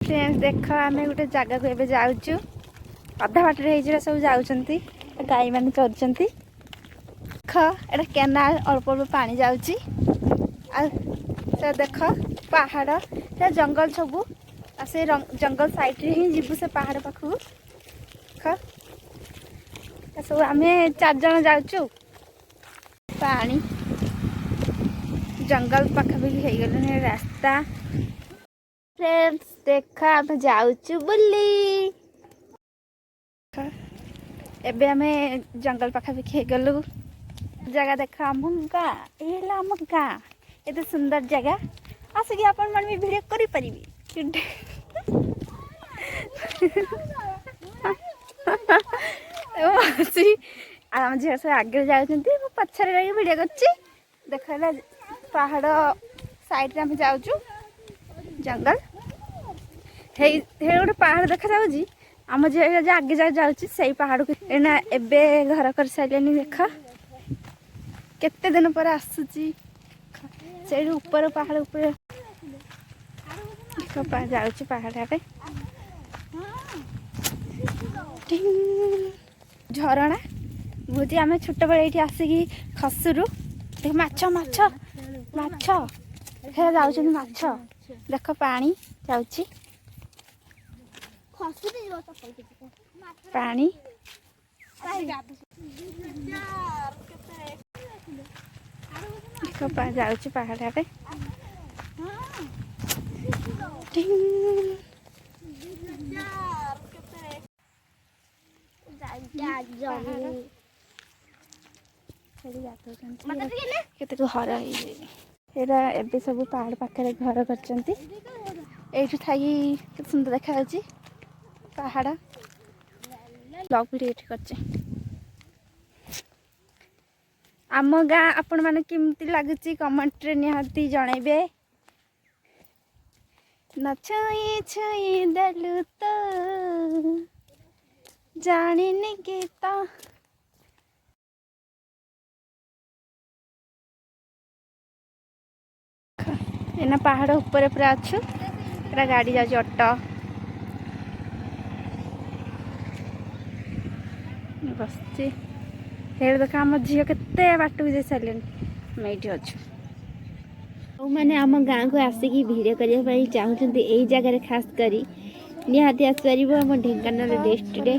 Friends, ଦେଖ, ଆମେ ଗୋଟେ ଜାଗାକୁ ଏବେ ଯାଉଛୁ। ଅଧା ବାଟରେ ହେଇଯିବା, ସବୁ ଯାଉଛନ୍ତି, ଗାଈମାନେ ଚରୁଛନ୍ତି। ଦେଖ, ଏଇଟା କେନାଲ, ଅଳ୍ପ ଅଳ୍ପ ପାଣି ଯାଉଛି। ଆଉ ସେ ଦେଖ ପାହାଡ଼, ସେ ଜଙ୍ଗଲ ସବୁ। ଆଉ ସେ ଜଙ୍ଗଲ ସାଇଡ଼ରେ ହିଁ ଯିବୁ ସେ ପାହାଡ଼ ପାଖକୁ। ଦେଖ, ଏ ସବୁ ଆମେ ଚାରିଜଣ ଯାଉଛୁ। ପାଣି, ଜଙ୍ଗଲ ପାଖାପାଖି ହେଇଗଲାଣି ରାସ୍ତା। ଫ୍ରେଣ୍ଡସ୍, ଦେଖ, ଆମେ ଯାଉଛୁ ବୁଲି। ଦେଖ, ଏବେ ଆମେ ଜଙ୍ଗଲ ପାଖାପାଖି ହେଇଗଲୁ। ଜାଗା ଦେଖ, ଆମ ଗାଁ, ଏଇ ହେଲା ଆମ ଗାଁ। ଏତେ ସୁନ୍ଦର ଜାଗା, ଆସିକି ଆପଣମାନେ ବି ଭିଡ଼ିଓ କରିପାରିବେ। ଆସି ଆଉ ଆମ ଝିଅ ସବୁ ଆଗରେ ଯାଉଛନ୍ତି, ମୁଁ ପଛରେ ରହିକି ଭିଡ଼ିଓ କରୁଛି। ଦେଖ, ହେଲା ପାହାଡ଼ ସାଇଡ଼ରେ ଆମେ ଯାଉଛୁ। ଜଙ୍ଗଲ ହେଇ ହେଇ ଗୋଟେ ପାହାଡ଼ ଦେଖାଯାଉଛି। ଆମ ଝିଅ ଯେ ଆଗେ ଯାଉ ଯାଉଛି ସେଇ ପାହାଡ଼କୁ। ଏଇନା ଏବେ ଘର କରିସାରିଲେଣି। ଦେଖ, କେତେ ଦିନ ପରେ ଆସୁଛି। ସେଇଠି ଉପର ପାହାଡ଼ ଉପରେ ଦେଖ, ଯାଉଛି ପାହାଡ଼ରେ। ଝରଣା ଭୋଜି। ଆମେ ଛୋଟବେଳେ ଏଇଠି ଆସିକି ଖସୁରୁ। ଦେଖ, ମାଛ, ମାଛ, ମାଛ ସେଟା ଯାଉଛନ୍ତି ମାଛ। ଦେଖ, ପାଣି ଯାଉଛି। ଖସୁଛି, ଯିବ ଚପଲ ପିନ୍ଧିକି। ପାଣି। ଦେଖ, ଯାଉଛି ପାହାଡ଼ରେ। ଟିଂ। ପାହାଡ଼। ସେଠି ଗାଧଉଛନ୍ତି। ମତେ ଟିକେ ନେ। କେତେ ଘର ହେଇଯାଇଛି ଏଇଟା। ଏବେ ସବୁ ପାହାଡ଼ ପାଖରେ ଘର କରିଛନ୍ତି। ଏଇଠୁ ଥାଇକି କେତେ ସୁନ୍ଦର ଦେଖାଯାଉଛି ପାହାଡ଼। ବ୍ଲଗ୍ ଭିଡ଼ିଓ ଏଠି କରିଛି। ଆମ ଗାଁ ଆପଣମାନେ କେମିତି ଲାଗୁଛି, କମେଣ୍ଟରେ ନିହାତି ଜଣାଇବେ। ନ ଛୁଇଁ ଛୁଇଁ ଦେଲୁ ତ ଜାଣିନି ଗୀତ। ଏଇନା ପାହାଡ଼ ଉପରେ ପୁରା ଅଛୁ। ଏଇଟା ଗାଡ଼ି ଯାଉଛି, ଅଟୋ ବସିଛି। ହେଲେ ଦେଖ, ଆମ ଝିଅ କେତେ ବାଟକୁ ଯାଇ ସାରିଲେଣି, ଆମେ ଏଇଠି ଅଛୁ। ଯେଉଁମାନେ ଆମ ଗାଁକୁ ଆସିକି ଭିଡ଼ିଓ କରିବା ପାଇଁ ଚାହୁଁଛନ୍ତି, ଏଇ ଜାଗାରେ ଖାସ୍ କରି ନିହାତି ଆସିପାରିବ ଆମ ଢେଙ୍କାନାଳ ଡିଷ୍ଟ୍ରିକ୍ଟରେ।